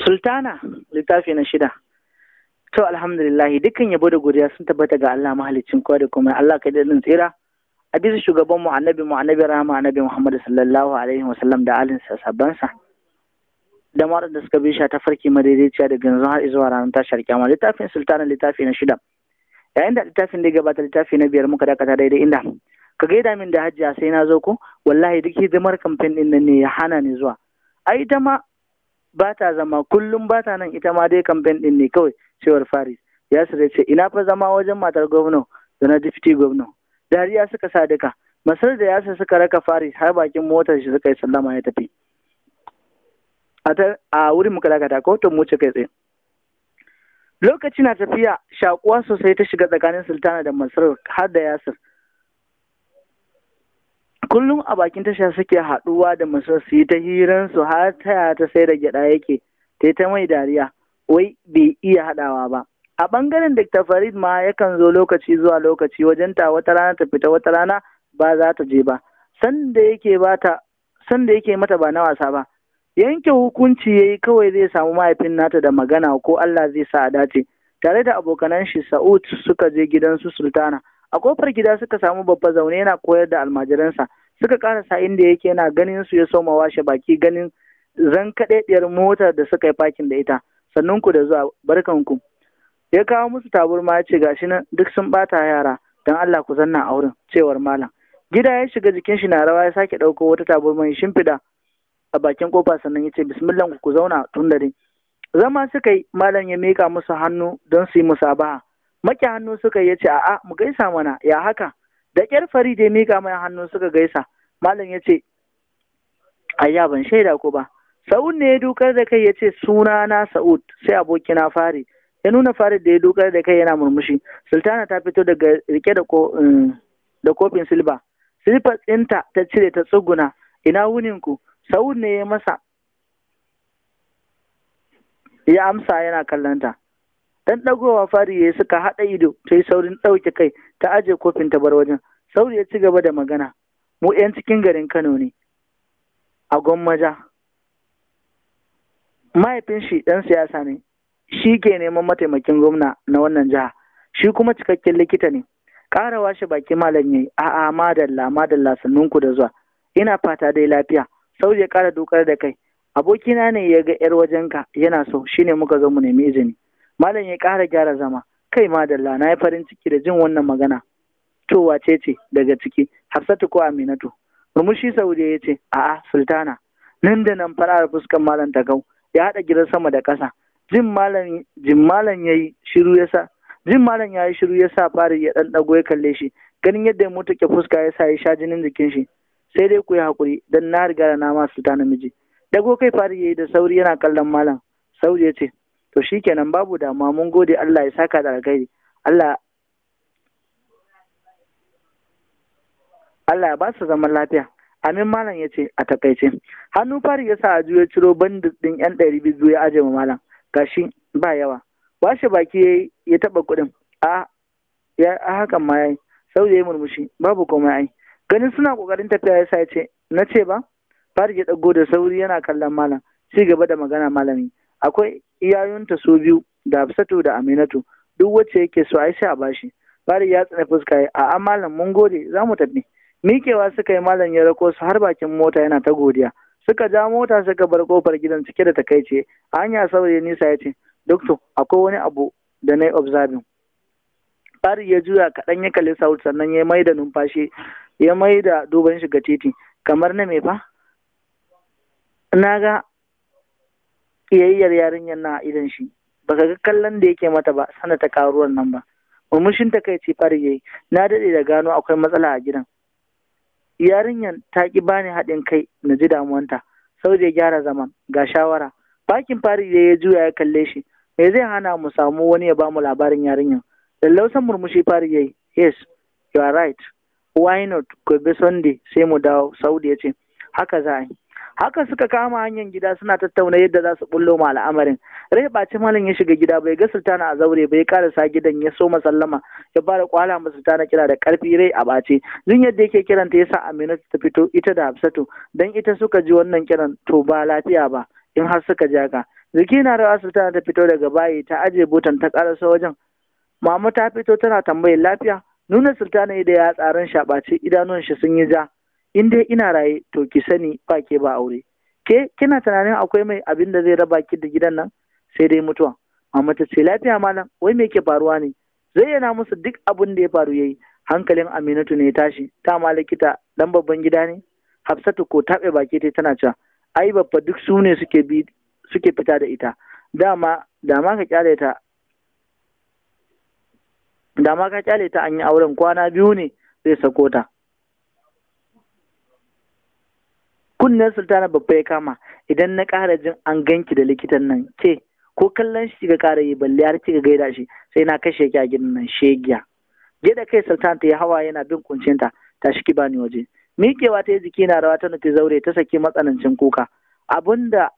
Sultana littafi na shida. To alhamdulillah, dukkan yabo da godiya sun tabbata ga Allah mahaliccin kowa da komai. Allah kai daɗin tsira a bisa shugaban mu, annabi mu, annabi rahama, annabi Muhammad sallallahu alaihi wasallam da alin sa, sabbansa da mara da suka bi shi ta farki madaidaiciya daga yanzu har zuwa ranar tashar kiyama. Littafin Sultana littafi na shida. Yayin da littafin da ya gabata, littafi na biyar, muka dakata daidai inda ka gaida min da Hajjiya sai na zo ko wallahi duk hidimar kamfen din nan ne ya hana ni zuwa. Ai ita ma ba ta zama kullum, ba ta nan, ita ma dai kamfen din ne kawai, cewar Faris. Yasir ya ce ina fa zama wajen matar gwamna da na deputy gwamna. Dariya suka sa duka. Masar da Yasir suka raka Faris har bakin motar shi, suka yi sallama ya tafi. A wurin muka dakata ko? To mu ce kai tsaye. Lokaci na tafiya, shakuwa sosai ta shiga tsakanin Sultana da Masar har da Yasir. Kullum a bakin tasha suke haɗuwa da Masar su yi ta hiransu, har taya ta sai da gyaɗa yake ta ta mai dariya, wai bai iya haɗawa ba. A ɓangaren Dr. Farid ma yakan zo lokaci zuwa lokaci wajen ta, wata rana ta fita, wata rana ba za ta je ba. Sanda yake bata, sanda yake mata ba na wasa ba. Yanke hukunci yayi kawai zai samu mahaifin nata da magana, ko Allah zai sa a dace. Tare da abokanan shi Sa'ud suka je gidan su Sultana. A kofar gida suka samu babba zaune yana koyar da almajiransa. Suka karasa inda yake, yana ganin su ya soma washe baki ganin zan kaɗaɗɗiyar motar da suka yi fakin da ita. "Sannun ku da zuwa, barkanku." Ya kawo musu taburma ya ce, "Gashi nan duk sun bata yara, don Allah ku zanna a wurin," cewar malam. Gida ya shiga jikin shi na rawa, ya sake ɗauko wata taburma ya shimfiɗa a bakin kofa, sannan ya ce, "Bismillah, ku zauna." Tun dare zama suka yi, malam ya mika musu hannu don su yi musabaha. Make hannu suka yi, ya ce, "A'a, mu gaisa mana, ya haka?" Da ƙyar Farid ya mika mai hannu suka gaisa. Malam ya ce, "Ayya, ban shaida ko ba." Sa'ud ne ya dukar da kai ya ce, "Suna na Sa'ud, sai abokina Farid." Ya nuna Farid da ya dukar da kai yana murmushi. Sultana ta fito daga rike da kofin silba. Silifas ɗinta ta cire ta tsuguna. "Ina wunin ku?" Sa'ud ne ya masa ya amsa yana kallonta. Dan ɗagowa Farid ya suka haɗa ido, ta yi saurin ɗauke kai ta aje kofin ta bar wajen. Sauri ya ci gaba da magana. "Mu 'yan cikin garin Kano ne a Gwammaja. Mahaifin shi ɗan siyasa ne, shi ke neman mataimakin gwamna na wannan jiha, shi kuma cikakken likita ne." Ƙara washe baki malam yayi. "A'a, madalla, madalla, sannunku da zuwa, ina fata dai lafiya." Sauri ya ƙara dukar da kai. "Abokina ne ya ga yar wajenka yana so, shine muka zo mu nemi izini." Malam ya ƙara gyara zama. "Kai, madalla, na yi farin ciki da jin wannan magana. To wace ce daga ciki, Hafsatu ko Aminatu?" Murmushi Saudi ya ce, "A'a, Sultana." Nan da nan farar fuskan malam ta kau, ya haɗa gidan sama da ƙasa. Jin malam yayi shiru yasa jin malam yayi shiru yasa Farid ya dan dago ya kalle shi. Ganin yadda ya mutuke fuska yasa ya sha jinin jikin shi. "Sai dai ku yi hakuri, dan na riga da na ma Sultana miji." Dago kai Farid yayi da sauri yana kallon malam. Sauri ya ce, "To shikenan, babu damuwa, mun gode, Allah ya saka da alkhairi, Allah ya ba su zaman lafiya." "Amin," malam ya ce a takaice. Hannu Farid ya sa a juya ciro bandit ɗin yan 200 ya aje ma malam. "Gashi, ba yawa." Washe baki ya taɓa kuɗin. A ya hakan ma yayi. Sauri ya yi murmushi. "Babu komai ai." Ganin suna kokarin tafiya ya sa ya ce, "Na ce ba." Farid ya ɗago da sauri yana kallon malam. Ci gaba da magana malami. "Akwai iyayunta su biyu, da Hafsatu da Aminatu, duk wacce yake so ai sai a bashi." Farid ya tsine fuska ya, "A'a malam, mun gode, za mu tafi." Mikewa suka yi, malam ya rako su har bakin mota yana ta godiya. Suka ja mota suka bar kofar gidan cike da takaici. A hanya saurayi nisa ya ce, "Doctor, akwai wani abu da na yi observing." Farid ya juya kaɗan ya kalli Saud, sannan ya mai da numfashi ya mai da duban shi ga titi. "Kamar na me fa?" "Na ga ƙiyayyar yarinyar na a idon shi. Baka ga kallon da yake mata ba sana ta karuwar nan ba?" Murmushin takaici Farid yayi. "Na daɗe da gano akwai matsala a gidan. Yarinyar ta ki bani haɗin kai na ji damuwanta." Saudi ya gyara zaman. "Ga shawara." Bakin Farid ya juya ya kalle shi. "Me zai hana mu samu wani ya bamu labarin yarinyar?" Lallausan murmushi Farid yayi. "Yes, you are right, why not? Gobe Sunday sai mu dawo." Saudi ya ce, "Haka za a yi." Haka suka kama hanyar gida suna tattauna yadda za su bullo ma al'amarin. Rai ɓaci malam ya shiga gida, bai ga Sultana a zaure bai karasa gidan ya so sallama, ya fara kwala ma Sultana kira da karfi, rai a ɓace. Jin yadda yake kiranta yasa Aminatu ta fito, ita da Hafsatu, dan ita suka ji wannan kiran to ba lafiya ba in har suka ji haka. Jiki na rawa Sultana ta fito daga bayi ta aje butan ta karasa wajen. Mama ta fito tana tambayar lafiya. Nuna Sultana da ya tsaron shaɓace, idanun shi sun yi ja. In dai ina raye to ki sani ba ke ba aure. Ke kina tunanin akwai mai abin da zai raba ki da gidan nan? Sai dai mutuwa. Mama ta ce lafiya malam, wai me ke faruwa ne? Zayyana musu duk abin da ya faru yayi. Hankalin Aminatu ne ya tashi. Ta ma likita dan babban gida ne? Hafsatu ko taɓe baki tai tana cewa ai babba duk su ne suke bi suke fita da ita. Dama dama ka kyale ta, dama ka kyale ta an yi auren kwana biyu ne zai sako ta. Kunnen Sultana babba ya kama, idan na ƙara jin an ganki da likitan nan ke ko kallon shi kika ƙara yi balle har kika gaida shi sai na kashe ki a gidan nan shegiya. Gida kai Sultana ta yi hawa yana bin kuncinta, tashi ki bani waje. Miƙewa ta yi jiki na rawa ta nufi zaure ta saki matsanancin kuka. Abinda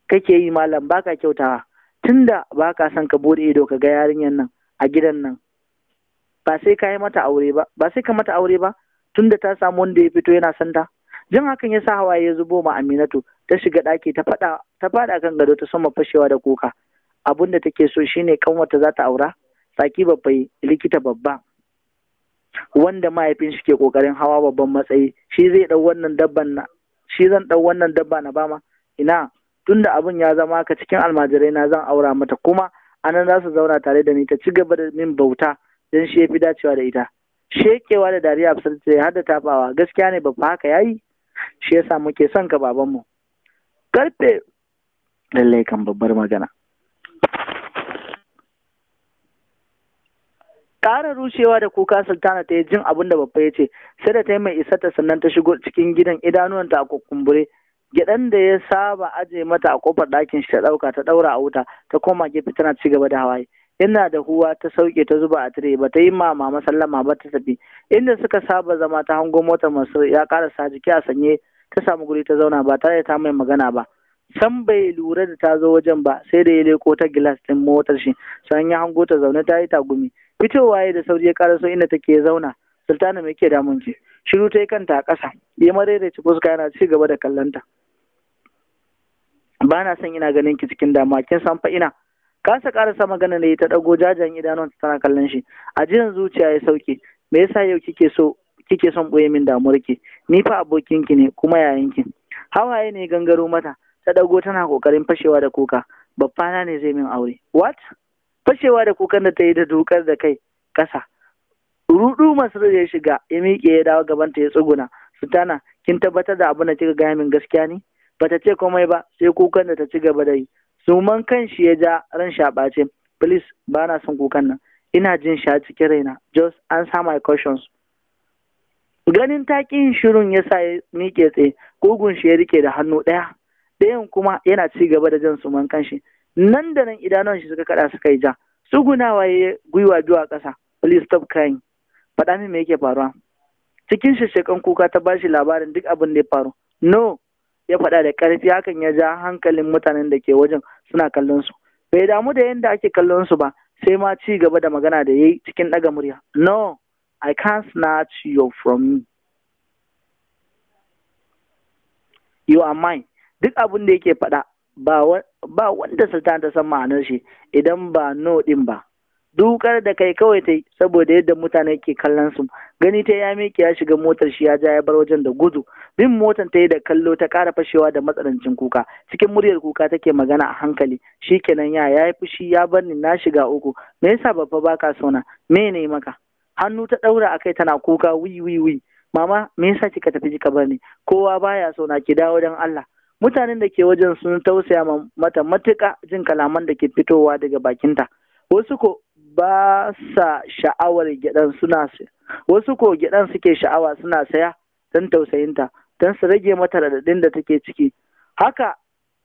kake yi malam baka kyautawa, tunda baka son ka bude ido ka ga yarinyar nan a gidan nan. Ba sai ka yi mata aure ba, ba sai ka mata aure ba, tunda ta samu wanda ya fito yana son ta. Jin hakan ya sa hawaye ya zubo ma Aminatu, ta shiga ɗaki ta faɗa ta faɗa kan gado ta soma fashewa da kuka. Abin da take so shine kanwarta za ta aura, tsaki babba likita babba. Wanda mahaifin shi ke kokarin hawa babban matsayi, shi zai dau wannan dabban na, shi zan dau wannan dabba na bama ina, tunda abun ya zama ka cikin almajirai na zan aura mata, kuma anan za su zauna tare da ni ta ci gaba da min bauta don shi yafi dacewa da ita. Shekewa da dariya Hafsat ta har da tafawa, gaskiya ne babba haka yayi, shi yasa muke son ka babanmu. Karfe lallai kan babbar magana. Ƙara rushewa da kuka Sultana ta yi jin abin da babba ya ce, sai da ta yi mai isarta sannan ta shigo cikin gidan idanuwanta a kukumbure. Gyaɗan da ya saba aje mata a kofar ɗakin shi ta ɗauka ta ɗaura a wuta ta koma gefe tana ci gaba da hawaye. Yana da huwa ta sauke ta zuba a tire ba ta yi ma mama sallama ba ta tafi. Inda suka saba zama ta hango motar masu ya ƙarasa jiki a sanye ta samu guri ta zauna ba tare da ta mai magana ba. Sam bai lura da ta zo wajen ba sai da ya leko ta gilas ɗin motar shi sannan ya hango ta zaune ta yi tagumi. Fitowa ya da sauri ya karaso inda take zauna. Sultana me ke damun ki? Shiru ta yi kanta a ƙasa. Ya maraice fuska yana ci gaba da kallonta. Ba na son ina ganin ki cikin damuwa, kin san fa ina. Kasa karasa magana ne ta ɗago jajayen idanuwanta tana kallon shi. Ajiyan zuciya ya sauke. Me yasa yau kike so kike son ɓoye min damuwar ki? Ni fa abokinki ne kuma yayanki. Hawaye ne gangaro mata. Ta ɗago tana ƙoƙarin fashewa da kuka. Baffana ne zai min aure. What? Fashewa da kukan da ta yi da dukar da kai ƙasa. Rudu masu ya shiga, ya miƙe ya dawo gabanta ya tsuguna. Sultana, kin tabbatar da abin da kika gaya min gaskiya ne? Bata ce komai ba, sai kukan da ta ci gaba da yi. Suman kan shi ya ja ran shaɓace. Please, ba na son kukan nan. Ina jin sha cikin raina. Just answer my questions. Ganin ta ƙi yin shirun ya sa ya miƙe tsaye, ƙugun shi ya rike da hannu ɗaya. Ɗayan kuma yana ci gaba da jan suman kan shi. Nan da nan idanuwan shi suka kaɗa suka yi ja. Tsugunawa ya gwiwa biyu a ƙasa. Please stop crying. Faɗa min me yake faruwa. Cikin shashakan kuka ta bashi labarin duk abin da ya faru. No, ya faɗa da ƙarfi, hakan ya ja hankalin mutanen da ke wajen suna kallon su. Bai damu da yadda ake kallon su ba, sai ma ci gaba da magana da yayi cikin ɗaga murya. No, I can't snatch you from me. You are mine. Duk abin da yake faɗa ba wanda Sultan ta san ma'anar shi idan ba no ɗin ba. Dukar da kai kawai ta yi saboda yadda mutane ke kallon su. Gani ta ya miƙe ya shiga motar shi ya ja ya bar wajen da gudu. Bin motar ta yi da kallo ta ƙara fashewa da matsanancin kuka. Cikin muryar kuka take magana a hankali. Shikenan ya yi fushi ya bar ni na shiga uku. Me yasa babba baka sona? Me ne maka? Hannu ta ɗaura akai tana kuka wi wi wi. Mama me yasa kika tafi kika bar ni? Kowa baya sona, ki dawo don Allah. Mutanen da ke wajen sun tausaya mata matuƙa jin kalaman da ke fitowa daga bakinta. Wasu ko ba sa sha'awar gyaɗan suna wasu ko gyaɗan suke sha'awa suna saya don tausayinta, don su rage mata raɗaɗin da take ciki. Haka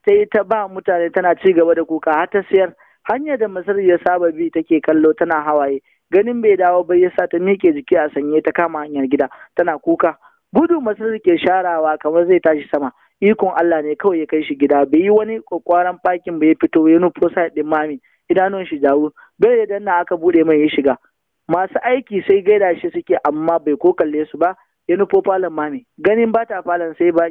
ta yi ta ba mutane tana ci gaba da kuka har ta sayar. Hanyar da Masar ya saba bi take kallo tana hawaye. Ganin bai dawo ba ya sa ta miƙe jiki a sanye ta kama hanyar gida tana kuka. Gudu Masar ke sharawa kamar zai tashi sama. Ikon Allah ne kawai ya kai shi gida, bai yi wani kwakwaran fakin ba ya fito ya nufo side ɗin mami, idanun shi jawo, bai da danna aka bude mai ya shiga. Masu aiki sai gaida shi suke amma bai ko kalle su ba, ya nufo falon mami. Ganin ba ta falon sai ba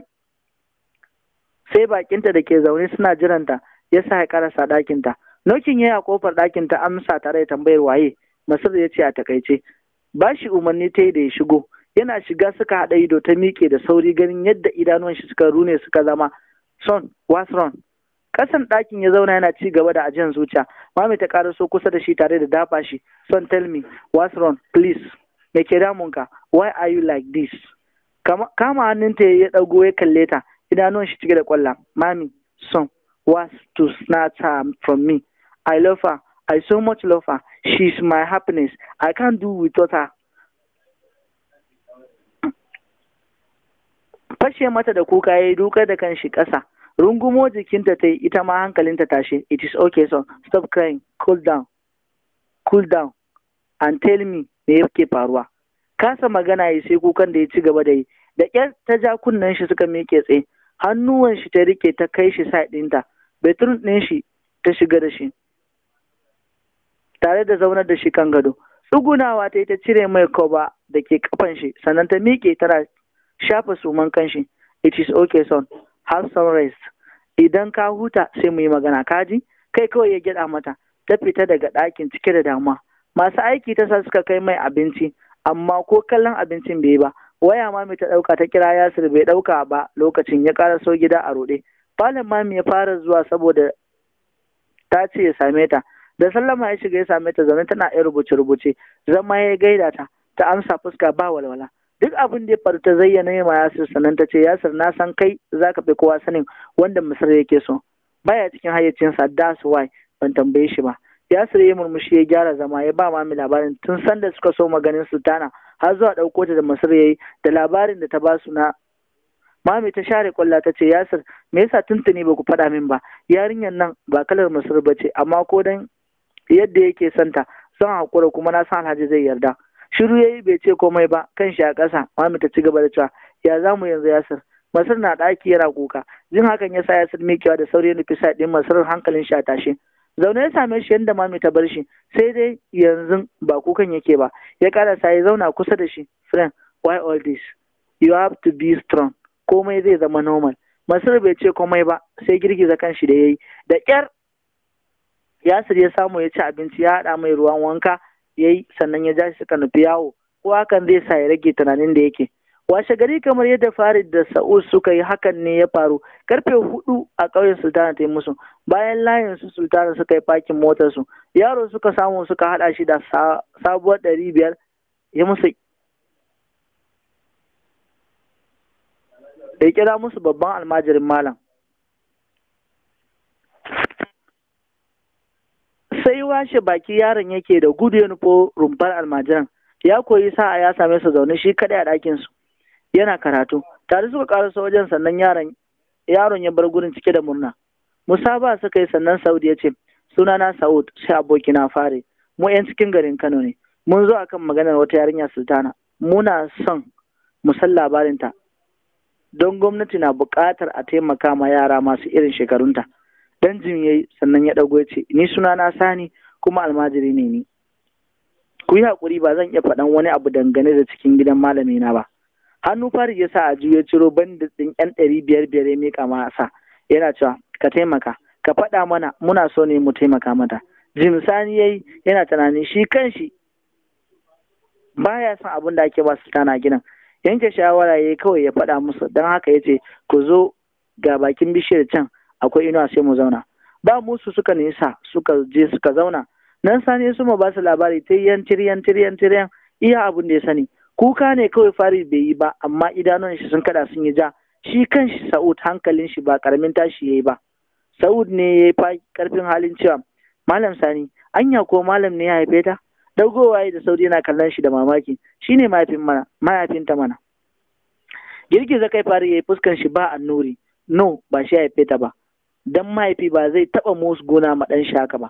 Sai bakinta da ke zaune suna jiranta ya sa ya karasa ɗakinta. Nokin ya yi a kofar ɗakin ta amsa tare da tambayar waye. Masir ya ce a takaice. Ba shi umarni ta yi da ya shigo. Yana shiga suka haɗa ido ta miƙe da sauri ganin yadda idanuwan shi suka rune suka zama son what's wrong. Kasan ɗakin ya zauna yana ci gaba da ajiyan zuciya. Mami ta ƙaraso kusa da shi tare da dafa shi. Son, tell me what's wrong, please. Me ke damunka? Why are you like this? Kama hannunta ya ɗago ya kalle ta, idanuwan shi cike da ƙwalla. Mami, son wants to snatch her from me. I love her. I so much love her. She's my happiness. I can't do without her. Fashe mata da kuka ya yi dukar da kanshi ƙasa. Rungumo jikinta ta yi, ita ma hankalinta tashe. It is okay, son. Stop crying. Cool down. Cool down. And tell me me yake faruwa. Kasa magana ya sai kukan da ya ci gaba da yi. Da ƙyar ta ja kunnen shi suka miƙe tsaye. Hannuwan shi ta rike ta kai shi side ɗinta. Bedroom ɗin shi ta shiga da shi. Tare da zaunar da shi kan gado. Tsugunawa ta yi ta cire mai koba da ke kafan shi, sannan ta miƙe tana shafa suman kanshi. It is okay, son. Have some rest. Idan ka huta sai mu yi magana, kaji? Kai kawai ya gyaɗa mata. Ta fita daga ɗakin cike da damuwa. Masu aiki ta sa suka kai mai abinci, amma ko kallon abincin bai yi ba. Waya mami ta ɗauka ta kira Yasir, bai ɗauka ba lokacin ya ƙaraso gida a ruɗe. Falon mami ya fara zuwa saboda ta ce ya same ta. Da sallama ya shiga ya same ta zaune tana yin rubuce-rubuce. Zama ya gaida ta, ta amsa fuska ba walwala. Duk abin da ya faru ta zayyana ma Yasir, sannan ta ce, Yasir, na san kai zaka fi kowa sanin wanda Misir yake so. Baya cikin hayyacinsa, that's why ban tambaye shi ba. Yasir ya murmushi ya gyara zama ya ba mami labarin tun sanda suka so maganin Sultana har zuwa ɗauko ta da Masir yayi da labarin da ta ba su na. Mami ta share kwalla ta ce, Yasir, me yasa tuntuni ba ku faɗa min ba? Yarinyar nan ba kalar Masir ba ce, amma ko dan yadda yake santa zan haƙura, kuma na san Alhaji zai yarda. Shiru yayi bai ce komai ba, kan shi a ƙasa. Mami ta ci gaba da cewa, ya za mu yanzu, Yasir? Masir na ɗaki yana kuka. Jin hakan ya sa Yasir miƙewa da sauri ya nufi side ɗin Masir, hankalin shi a tashe. Zaune ya same shi yadda mami ta bar shi, sai dai yanzu ba kukan yake ba. Ya karasa ya zauna kusa da shi. Friend, why all this? You have to be strong. Komai zai zama normal. Masir bai ce komai ba, sai girgiza kanshi da yayi. Da ƙyar Yasir ya samu ya ci abinci, ya haɗa mai ruwan wanka ya yi, sannan ya ja shi suka nufi yawo, ko hakan zai sa ya rage tunanin da yake. Washe gari, kamar yadda Farid da Sa'ud suka yi, hakan ne ya faru. Karfe 4 a ƙauyen Sultana ta yi musu. Bayan layin su Sultana suka yi fakin motar su. Yaro suka samu suka haɗa shi da sabuwar 500 ya musu ya kira musu babban almajirin malam. Sai washe baki yaron yake da gudu ya nufo rumfar almajiran. Ya koyi sa'a ya same su zaune shi kaɗai a ɗakin su yana karatu. Tare suka karaso wajen, sannan yaron ya bar gurin cike da murna. Musaba suka yi, sannan Saud ya ce, sunana Saud, sai abokina Fare. Mu yan cikin garin Kano ne. Mun zo akan maganar wata yarinya Sultana. Muna son mu san labarinta don gwamnati na buƙatar a taimaka ma yara masu irin shekarunta. Dan jim yayi, sannan ya ɗago ya ce, ni sunana Sani, kuma almajiri ne ni. Ku yi haƙuri, ba zan iya faɗan wani abu dangane da cikin gidan malamina ba. Hannu Fari ya sa a ya ciro bandit ɗin yan 500 500 ya miƙa masa yana cewa, ka taimaka ka faɗa mana, muna so ne mu taimaka mata. Jim Sani yayi yana tunanin shi kanshi baya son abin da ake ba su tana gidan. Yanke shawara yayi kawai ya faɗa musu, don haka ya ce, ku zo, ga bakin bishiyar can akwai inuwa, sai mu zauna. Ba musu suka nisa suka je suka zauna. Nan Sani su ma ba su labari tiryan tiryan tiryan tiryan iya abin da ya sani. Kuka ne kawai Fari bai yi ba, amma idanun shi sun kada sun yi ja. Shi kanshi Sa'ud hankalin shi ba karamin tashi yayi ba. Sa'ud ne ya yi karfin halin cewa, Malam Sani, anya ko malam ne ya haife ta? Dagowa da sauri yana kallon shi da mamaki. Shine mahaifin mana, mahaifinta mana. Girgiza kai Fari yayi, fuskan shi ba annuri. No, ba shi ya haife ta ba, dan mahaifi ba zai taba musu gona ma dan shi haka ba.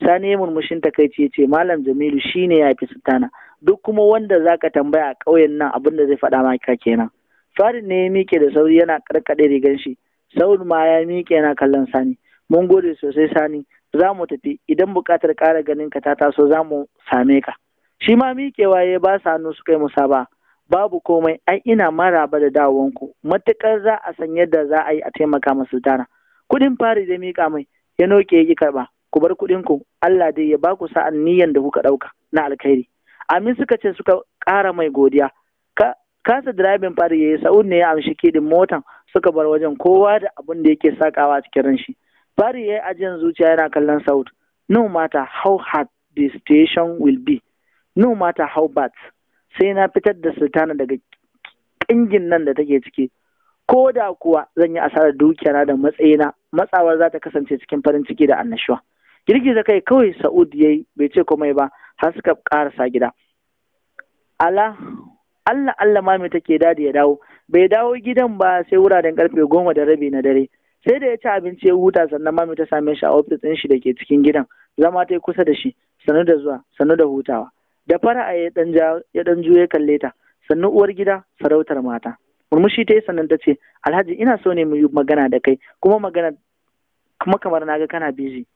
Sani ya murmushin takaici ya ce, Malam Jamilu shine ya haifi Sultana. Duk kuma wanda zaka tambaya a ƙauyen nan, abin da zai faɗa maka kenan. Farin ne ya miƙe da sauri yana karkaɗe rigan shi. Saud ma ya miƙe yana kallon Sani. Mun gode sosai, Sani. Za mu tafi. Idan buƙatar ƙara ganin ka ta taso, za mu same ka. Shi ma miƙewa ya ba su hannu suka yi musaba. Babu komai, ai ina maraba da dawowanku, matuƙar za a san yadda za a yi a taimaka ma Sultana. Kuɗin fari zai miƙa mai, ya noke ya ƙi karɓa. Ku bar kuɗin ku, Allah dai ya ba ku sa'an niyyan da kuka ɗauka na alkhairi. Amin suka ce suka ƙara mai godiya. Kasa direbin fari ya yi, Sa'ud ne ya amshi kiɗin motan suka bar wajen, kowa da abin da yake sakawa a cikin ranshi. Fari ya yi ajiyan zuciya yana kallon Sa'ud. No matter how hard the situation will be, no matter how bad, sai na fitar da Sultana daga ƙingin nan da take ciki. Ko da kuwa zan yi asarar dukiyana da matsayina, matsawar za ta kasance cikin farin ciki da annashuwa. Girgiza kai kawai Sa'ud ya yi, bai ce komai ba har suka ƙarasa gida. Allah Allah Allah mami take dadi ya dawo. Bai dawo gidan ba sai wuraren 10:30 na dare. Sai da ya ci abinci ya huta sannan mami ta same shi a ofis ɗin shi da ke cikin gidan. Zama ta yi kusa da shi, sannu da zuwa, sannu da hutawa. Da fara'a ya ɗan juye kalle ta, sannu uwar gida sarautar mata. Murmushi ta yi sannan ta ce, Alhaji ina so ne mu yi magana da kai, kuma magana kuma kamar naga kana busy.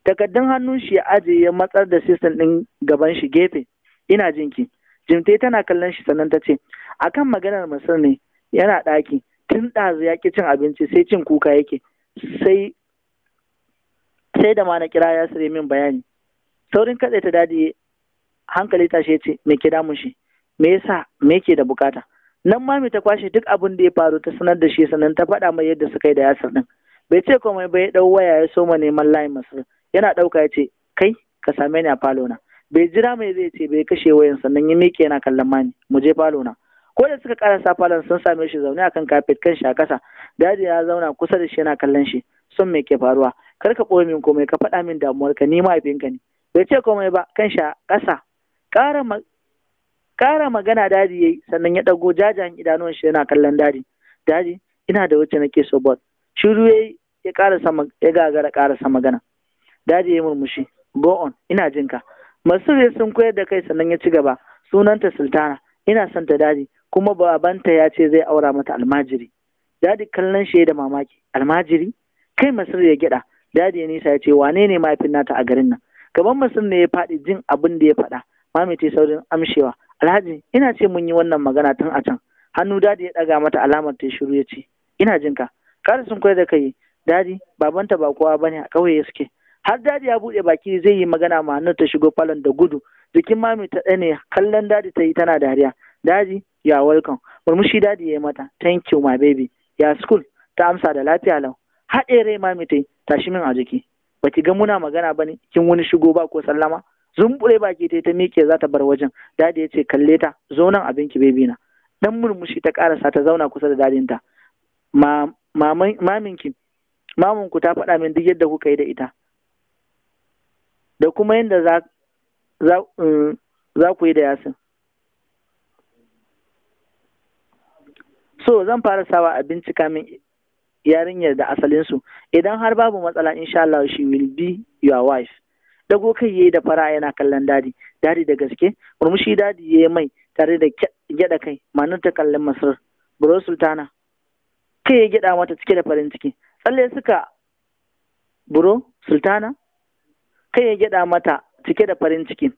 Takaddun hannun shi ya aje ya matsar da system ɗin gaban shi gefe. Ina jinki. Jimte tana kallon shi sannan ta ce, akan maganar Masar ne, yana ɗaki, tun ɗazu ya ƙi cin abinci sai cin kuka yake, sai da ma na kira ya sire min bayani. Saurin katse ta dadi hankali tashi ya ce, me ke damun shi? Me yasa? Me yake da bukata? Nan mami ta kwashe duk abin da ya faru ta sanar da shi sannan ta faɗa mai yadda suka yi da Yasir ɗin. Bai ce komai ba ya ɗau waya ya soma neman layin Masar. Yana ɗauka ya ce, kai ka same ni a falo na. Bai jira mai zai ce bai kashe wayan sannan ya miƙe yana kallon mami, mu je falo na. Ko da suka karasa falon sun same shi zaune akan kafet kan shi a kasa. Dadi ya zauna kusa da shi yana kallon shi. Son me ke faruwa? Kar ka ɓoye min komai, ka faɗa min damuwarka, ni mahaifinka ne. Bai ce komai ba kan shi a ƙasa. Ƙara magana dadi yayi sannan ya ɗago jajayen idanuwan shi yana kallon dadi. Dadi, ina da wacce nake so but. Shiru yayi ya ƙarasa ya gagara ƙarasa magana. Dadi ya murmushi. Go on, ina jinka. Masur sun koyar da kai sannan ya ci gaba. Sunanta Sultana, ina son ta dadi, kuma babanta ya ce zai aura mata almajiri. Dadi kallon shi da mamaki. Almajiri? Kai Masur ya gyaɗa. Dadi ya nisa ya ce wane ne mahaifin nata a garin nan? Gaban Masur ne ya faɗi jin abin da ya faɗa. Mami ta saurin amshewa. Alhaji, ina ce mun yi wannan magana tun a can. Hannu dadi ya ɗaga mata alamar ta shiru ya ce, ina jinka. Ƙara sun koyar da kai. Dadi, babanta ba kowa bane a ƙauye suke. Har dadi ya buɗe baki zai yi magana ma ta shigo falon da gudu. Jikin mami ta ɗane kallon dadi ta yi tana dariya. Dadi, ya welcome. Murmushi dadi ya yi mata. Thank you my baby. Ya school, ta amsa da lafiya lau. Haɗe rai mami ta yi, tashi min a jiki. Baki ga muna magana bane, kin wani shigo ba ko sallama? Zumbure baki ta ta miƙe za ta bar wajen. Dadi ya ce kalle ta, zo nan abinki baby na. Dan murmushi ta ƙarasa ta zauna kusa da dadinta. Maminki, mamanku ta faɗa min duk yadda kuka yi da ita. Da kuma yadda za ku yi da Yasin. So zan fara sawa a bincika min yarinyar da asalinsu. Idan har babu matsala insha Allah she will be your wife. Dago kai yayi da fara yana kallon dadi. Dadi da gaske? Murmushi dadi yayi mai tare da gyada kai. Manu ta kallon Masar. Bro Sultana. Kai ya gyada mata cike da farin ciki. Tsalle suka Bro Sultana. Kai ya gyada mata cike da farin ciki.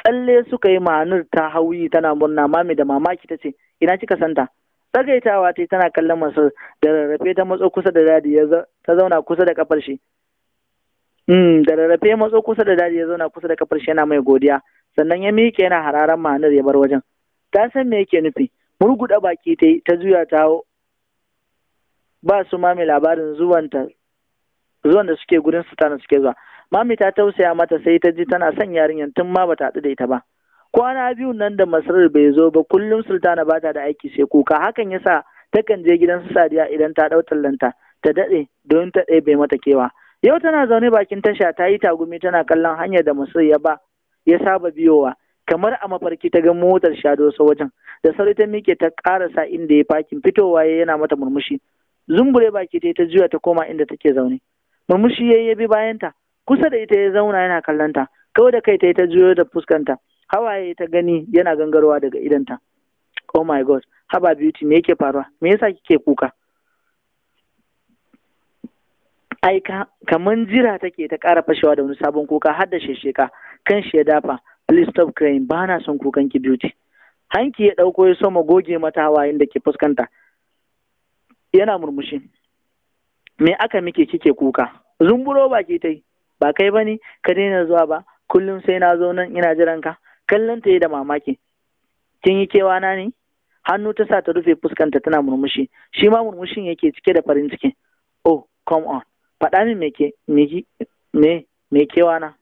Tsalle suka yi Manur ta hauyi tana murna mami da mamaki ta ce ina kika santa? Tsagaitawa ta tana kallon Masar da rarrafe ta matso kusa da dadi ta zauna kusa da kafar shi. Da rarrafe matso kusa da dadi ya zauna kusa da kafar shi yana mai godiya sannan ya miƙe yana hararan Manur ya bar wajen. Ta san me yake nufi. Murguɗa baki ta ta juya ta hau ba su mami labarin zuwan da suke gurin Sultana suke zuwa. Mami ta tausaya mata sai ta ji tana son yarinyar tun ma bata haɗu da ita ba. Kwana biyu nan da Masrur bai zo ba kullum Sultana bata da aiki sai kuka hakan yasa takan je gidan su Sadiya idan ta ɗau tallanta ta daɗe don ta ɗebe mata kewa. Yau tana zaune bakin tasha ta yi tagumi tana kallon hanyar da Masrur ya saba biyowa kamar a mafarki ta ga motar shado sa wajen da sauri ta miƙe ta ƙarasa inda ya fakin fitowa ya yana mata murmushi. Zumbure baki ta ta juya ta koma inda take zaune. Murmushi ya bi bayanta kusa da ita ya zauna yana kallon ta kawai da kai ta ta juyo da fuskanta hawaye ta gani yana gangarowa daga idanta. Oh my god, haba Beauty, me yake faruwa? Me yasa kike kuka? Ai kaman jira take ta ƙara fashewa da wani sabon kuka har da shesheka kan shi ya dafa. Please stop crying, ba na son kukan ki Beauty. Hanki ya ɗauko ya soma goge mata hawayen da ke fuskanta, yana murmushi. Me aka miki kike kuka? Zumburo baki ta yi. Ba kai ba ne ka daina zuwa ba, kullum sai na zo nan ina jiran ka. Kallon ta yi da mamaki. Kin yi kewa na ne? Hannu ta sa ta rufe fuskanta tana murmushi. Shi ma murmushin yake cike da farin ciki. Oh, come on, faɗa min me ke me me kewa na?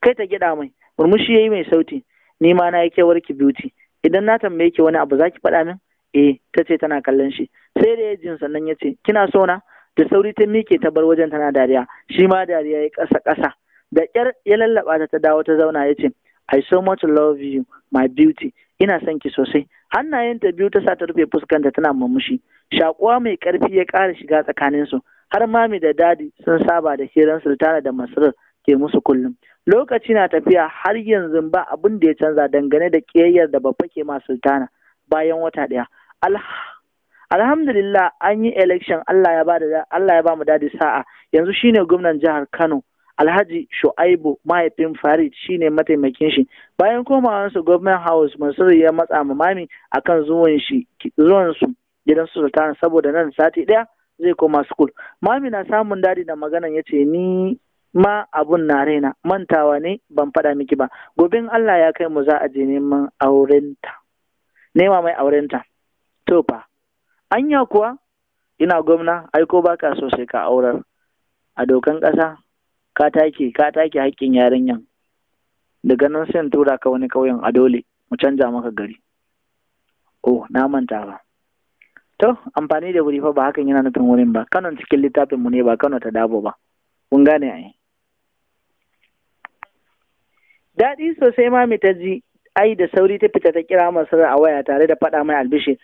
Kai ta gida mai. Murmushi yayi mai sauti. Ni ma na yi kewar ki, beauty. Idan na tambaye ki wani abu, zaki faɗa min? Eh, ta ce tana kallon shi. Sai da ya jin sannan ya ce, kina so na? Da sauri ta miƙe ta bar wajen tana dariya. Shi ma dariya ya ƙasa ƙasa. Da ƙyar ya lallaɓa ta, ta dawo ta zauna. Ya ce, I so much love you, my beauty. Ina son ki sosai. Hannayenta biyu ta sa ta rufe fuskanta tana murmushi. Shakuwa mai ƙarfi ya ƙara shiga tsakaninsu. Har mami da dadi sun saba da hiran Sultana da Masrur ke musu kullum. Lokaci na tafiya, har yanzu ba abin da ya canza dangane da ƙiyayyar da Babba ke ma Sultana. Bayan wata ɗaya, alhamdulillah, an yi election. Allah ya ba mu dadi sa'a. Yanzu shine gwamnan jihar Kano. Alhaji Shu'aibu, mahaifin Farid, shine mataimakin shi. Bayan komawansu Government House, Mansur ya matsa ma mami akan zuwan shi zuwan su gidan su Sultana, saboda nan sati ɗaya zai koma school. Mami na samun dadi da maganan, yace, ni ma abun na raina, mantawa ne ban faɗa miki ba. Gobe in Allah ya kai mu za a je neman aurenta, nema mai aurenta. To fa, anya kuwa? Ina gwamna, ai ko baka so sai ka aurar. A dokan ƙasa ka take haƙƙin yarinyan. Daga nan sai in tura ka wani ƙauyen, a dole mu canja maka gari. Oh, na manta ba. To, amfani da wuri fa ba hakan yana nufin wurin ba. Kano cikin littafin mu ne, ba Kano ta dabo ba. Kun gane ai. Daɗi sosai mami ta ji. Ai da sauri ta fita ta kira Masar a waya tare da faɗa mai albishir.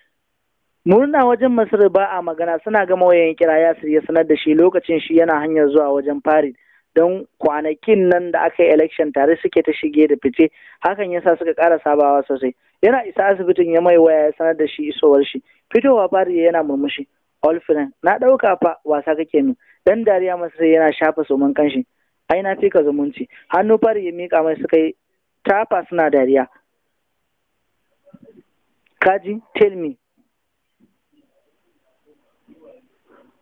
Murna wajen Masar ba a magana. Suna gama wayan kira Yasir ya sanar da shi. Lokacin shi yana hanyar zuwa wajen Farid, don kwanakin nan da aka yi election tare suke ta shige da fice, hakan yasa suka ƙara sabawa sosai. Yana isa asibitin ya mai waya ya sanar da shi isowar shi. Fitowa Farid yana murmushi. Old friend, na ɗauka fa wasa kake min. Dan dariya masa yana shafa suman kanshi. Ai na fi ka zumunci. Hannu Farid ya mika mai, suka yi tafa suna dariya. Kaji, tell me.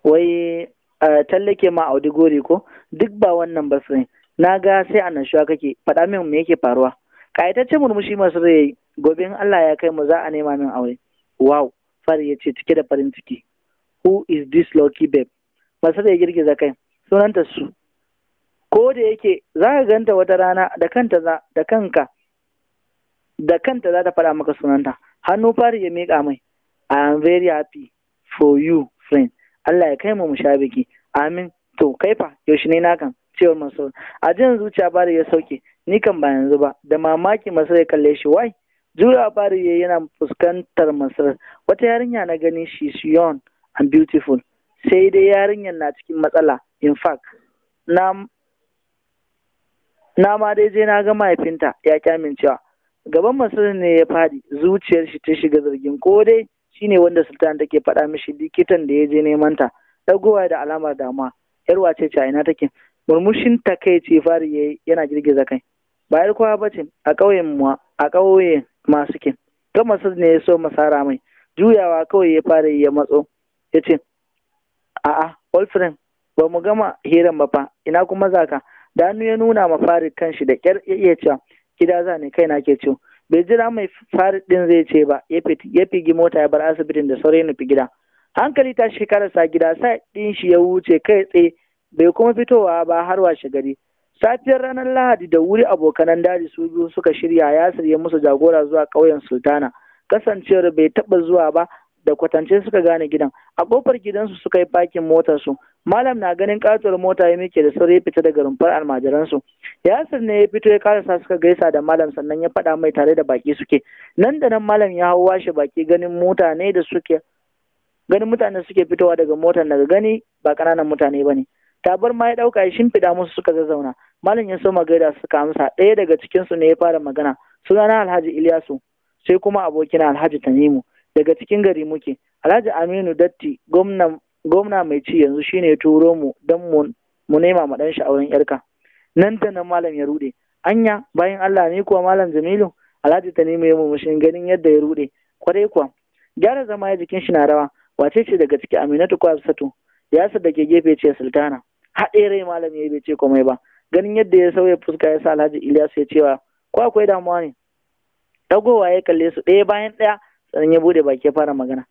Wai tallake ma Audi gori ko? Duk ba wannan ba, friend. Na ga sai annashuwa kake. Faɗa min me yake faruwa? Ƙayataccen murmushi masu rai. Gobe in Allah ya kai mu za a nema min aure. Wow, Fari ya ce cike da farin ciki. Who is this lucky babe? Masu ya girgiza kai. Sunanta su. Ko da yake za ka ganta wata rana da kanta za da kanka da kanta za ta faɗa maka sunanta. Hannu Fari ya miƙa mai. I am very happy for you, friend. Allah ya kai mu mu sha biki. Amin. To kai fa, yaushe ne nakan? Cewar Mansur. A jin zuciya Fari ya sauke. Ni kan ba yanzu ba. Da mamaki Mansur ya kalle shi. Wai juyawa Fari ya yana fuskantar Mansur. Wata yarinya na gani, she is young and beautiful. Sai dai yarinyar na cikin matsala. In fact, na ma dai je na ga mahaifinta, ya ki amincewa. Gaban Mansur ne ya fadi, zuciyar shi ta shiga zargin ko dai shine wanda Sultan take faɗa mishi, likitan da ya je neman ta. Dagowa da alamar damuwa. Yar wace ce? A ina take? Murmushin takaici Fari yayi yana girgiza kai. Ba yar kowa bace, a ƙauyen mu, a ƙauye ma suke. Kan Mansur ne ya so masara mai. Juyawa kawai ya fara ya matso, ya ce, a'a, old friend, ba mu gama hiran ba fa, ina kuma zaka? Da hannu ya nuna ma Farid kanshi. Da kyar ya iya cewa, gida za ne, kaina ke ciwo. Bai jira mai Farid din zai ce ba, ya figi mota ya bar asibitin da saurayi nufi gida. Hankali ta shi karasa gida sai din shi ya wuce kai tsaye, bai kuma fitowa ba har washe gari. Safiyar ranar Lahadi da wuri abokanan daji su biyu suka shirya. Yasir ya musu jagora zuwa ƙauyen Sultana. Kasancewar bai taɓa zuwa ba, da kwatance suka gane gidan. A ƙofar gidansu suka yi fakin motarsu. Malam na ganin katuwar mota ya miƙe da sauri ya fita daga rumfar almajiransu. Yasir ne ya fito ya karasa, suka gaisa da malam, sannan ya faɗa mai tare da baki suke. Nan da nan malam ya hau washe baki ganin mutane suke fitowa daga motar. Daga gani ba ƙananan mutane ba ne. Tabar ma ya ɗauka ya shimfiɗa musu, suka zazzauna. Malam ya soma gaida, suka amsa. Ɗaya daga cikinsu ne ya fara magana. Sunana Alhaji Ilyasu, sai kuma abokina Alhaji Tanimu, daga cikin gari muke. Alhaji Aminu Datti, gwamna mai ci yanzu, shine ya turo mu don mu nema ma ɗan shi auren yarka. Nan da nan malam ya rude. Anya bayan Allah ne kuwa, malam Jamilu? Alhaji Tanimu ya murmushin ganin yadda ya rude. Kwarai kuwa, gyara zama ya jikin shi na rawa. Wace ce daga ciki, Aminatu ko Hafsatu? Yasir da ke gefe ce Sultana. Haɗe rai malam ya bai ce komai ba. Ganin yadda ya sauya fuska ya sa Alhaji Ilyasu ya cewa ko akwai damuwa ne? Dagowa ya kalle su ɗaya bayan ɗaya sannan ya bude baki ya fara magana.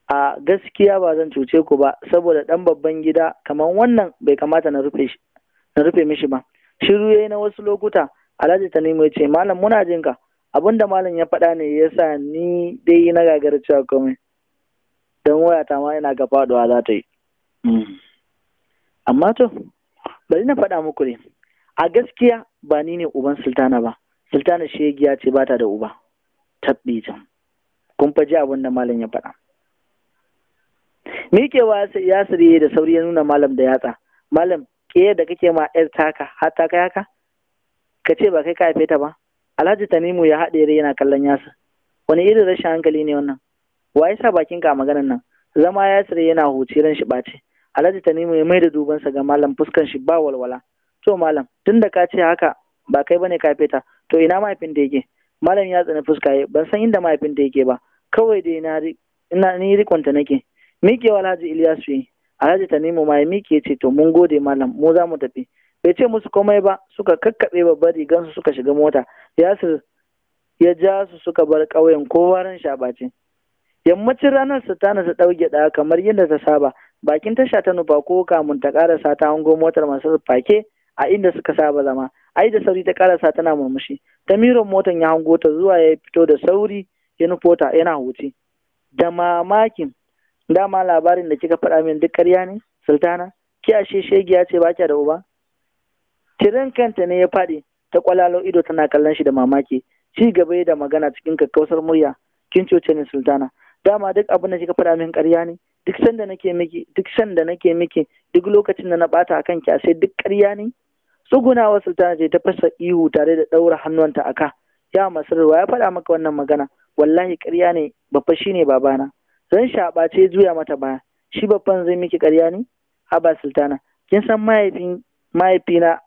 A gaskiya ba zan cuce ku ba saboda ɗan babban gida kamar wannan bai kamata na rufe mishi ba. Shiru yayi na wasu lokuta. Alhaji Tanimu ya ce malam muna jin ka. Abinda malam ya faɗa ne ya sa ni dai na gagara cewa komai. Don wayata ma ina ga faɗuwa za ta yi. Amma to bari na faɗa muku ne. A gaskiya ba ni ne uban Sultana ba. Sultana shegiya ce ba ta da uba. Tabbi can. Kun fa ji abin da malam ya faɗa. Miƙewa Yasir yayi da sauri ya nuna malam da yatsa. Malam, ke da kake ma ƴar taka har ta kai haka? Ka ce ba kai ka haife ta ba? Alhaji Tanimu ya haɗe rai yana kallon Yasir. Wani irin rashin hankali ne wannan? Wa ya sa bakinka a maganan nan? Zama Yasir yana huci ran shi ɓace. Alhaji Tanimu ya maida dubansa ga malam, fuskan shi ba walwala. To malam, tunda ka ce haka ba kai bane ka haife ta, to ina mahaifin da yake? Malam ya tsani fuska ya, ban san inda mahaifin da yake ba. Kawai dai na ni rikonta nake. Miƙewa Alhaji Ilyasu yi. Alhaji Tanimu ma ya miƙe ce to mun gode malam, mu za mu tafi. Bai ce musu komai ba, suka kakkaɓe babbar rigansu suka shiga mota. Yasir ya ja su suka bar ƙauyen kowa ran shaɓace. Yammacin ranar Sultana ta ɗauke ɗaya kamar yadda ta saba. Bakin tasha ta nufa ko kamun ta ƙarasa ta hango motar masu fake a inda suka saba zama. Ai da sauri ta ƙarasa tana murmushi. Ta miron motar ya hango ta zuwa ya fito da sauri ya nufo ta yana huci. Da mamakin dama labarin da kika faɗa min duk ƙarya ne, Sultana? Ki ashe shegiya ce ba da uba? Tirin kanta ne ya faɗi, ta kwalalo ido tana kallon shi da mamaki. Ci gaba da magana cikin kakkausar murya. Kin cuce ni Sultana. Dama duk abin da kika faɗa min ƙarya ne. Duk sanda nake miki, duk sanda nake miki, duk lokacin da na ɓata a kanki sai duk ƙarya ne. Tsugunawa Sultana ce ta fasa ihu tare da ɗaura hannuwanta a ka. Ya Masarwa ya faɗa maka wannan magana. Wallahi ƙarya ne, babba shine babana. Zan shaɓa ce juya mata baya. Shi babban zai miki ƙarya ne? Haba Sultana, kin san mahaifina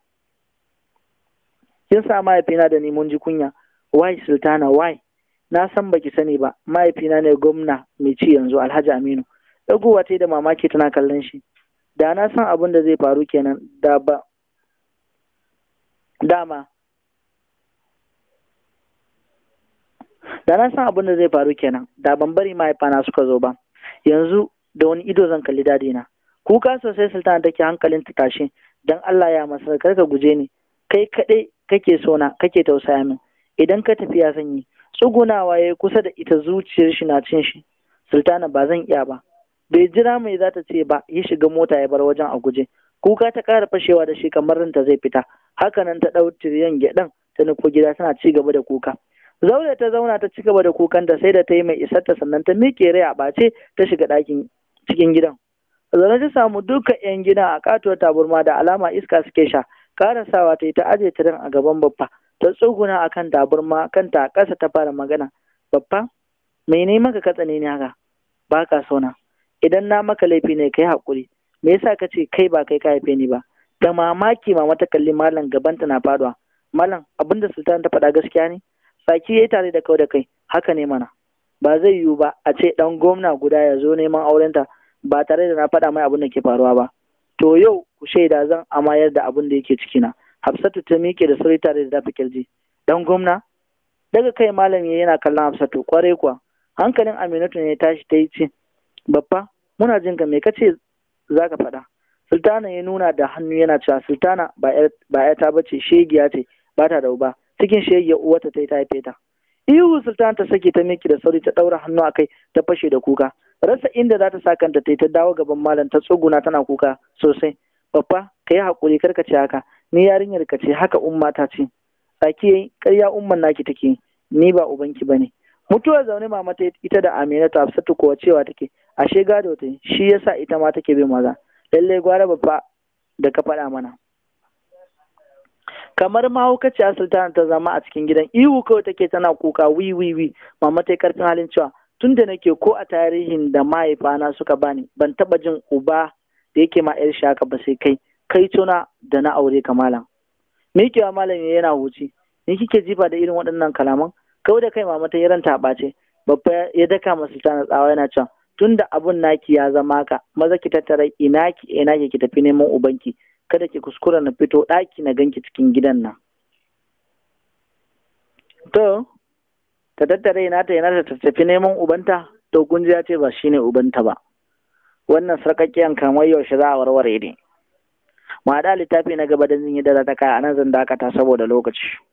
kin sa mahaifina da ni mun ji kunya. Why Sultana, why? Na san baki sani ba, mahaifina ne gwamna mai ci yanzu Alhaji Aminu. Ɗagowa ta da mamaki tana kallon shi. Da na san abin da zai faru kenan da ba dama. Da na san abin da zai faru kenan, da ban bari mahaifana suka zo ba. Yanzu da wani ido zan kalli dadina. Kuka sosai Sultana take, hankalin ta tashi. Dan Allah ya masa kar ka guje ni. Kai kaɗai kake so na, kake tausaya min. Idan ka tafi ya sanyi. Tsugunawa ya kusa da ita, zuciyar shi na cin shi. Sultana ba zan iya ba. Bai jira mai za ta ce ba, ya shiga mota ya bar wajen a guje. Kuka ta ƙara fashewa da shi kamar ranta zai fita. Hakanan ta ɗau tiriyan gyaɗan ta nufo gida tana ci gaba da kuka. Zaure ta zauna ta ci gaba da kukanta sai da ta yi mai isarta sannan ta miƙe rai a ɓace ta shiga ɗakin cikin gidan. Zaune ta samu dukkan 'yan gidan a katuwar taburma da alama iska suke sha. Karasawa ta yi ta aje tiren a gaban Baffa. Ta tsuguna a kan taburma kanta a ƙasa ta fara magana. Baffa, me ne maka ka tsane ni haka? Ba ka sona. Idan na maka laifi ne kai haƙuri. Me yasa ka ce kai ba kai ka haife ni ba? Da mamaki mama ta kalli malam gabanta na faɗuwa. Malam, abinda Sultan ta faɗa gaskiya ne? Saki yayi tare da kau da kai, haka ne mana. Ba zai yiwu ba a ce ɗan gwamna guda ya zo neman aurenta ba tare da na faɗa mai abin da ke faruwa ba. To yau ku shaida zan amayar da abin da yake cikina. Hafsatu ta miƙe da sauri tare da dafa kirji. Dan gwamna? Daga kai malam yana kallon Hafsatu, kwarai kuwa. Hankalin Aminatu ne tashi ta yi ce, Baffa, muna jin ka, me kace za ka faɗa? Sultana ya nuna da hannu yana cewa Sultana ba ‘yata ba ce, shegiya ce, ba ta da uba. Cikin shegiyar uwarta ta yi ta haife ta. Ihu Sultana ta sake ta miƙe da sauri ta ɗaura hannu a kai ta fashe da kuka. Rasa inda za ta sa kanta ta yi ta dawo gaban malam ta tsuguna tana kuka sosai. Baffa, ka yi haƙuri kar ka ce haka. Ni yarinyar ka ce haka umma ta ce. Tsaki ƙarya umman naki take, ni ba ubanki bane. Mutuwar zaune mama ta ita da Aminatu. Hafsatu kuwa cewa take ashe gado ta shi yasa ita ma take bin maza. Lallai gwara babba da ka faɗa mana. Kamar mahaukaciya Sultana ta zama a cikin gidan, ihu kawai take tana kuka wi wi wi. Mama ta yi karfin halin cewa tun da nake ko a tarihin da mahaifana suka bani ban taba jin uba da yake ma yar shaka ba sai kai kai tuna da na aure ka malam. Miƙewa malam yana huci. Ni kike jifa da irin waɗannan kalaman? Kau da kai mama ta yi, ranta ɓace. Babba ya daka masa Sultana tsawa yana cewa, tunda abun naki ya zama ka, maza ki tattara ina ki ina ki tafi neman ubanki. Kada ki kuskura na fito ɗaki na ganki cikin gidan nan. To, ta tattara ina ta ina ta tafi neman ubanta, to kun ya ce ba shine ubanta ba. Wannan sarƙaƙƙiyan kamar yaushe za a warware ne? Mu haɗa littafi na gaba don jin yadda za ta kaya. A nan zan dakata saboda lokaci.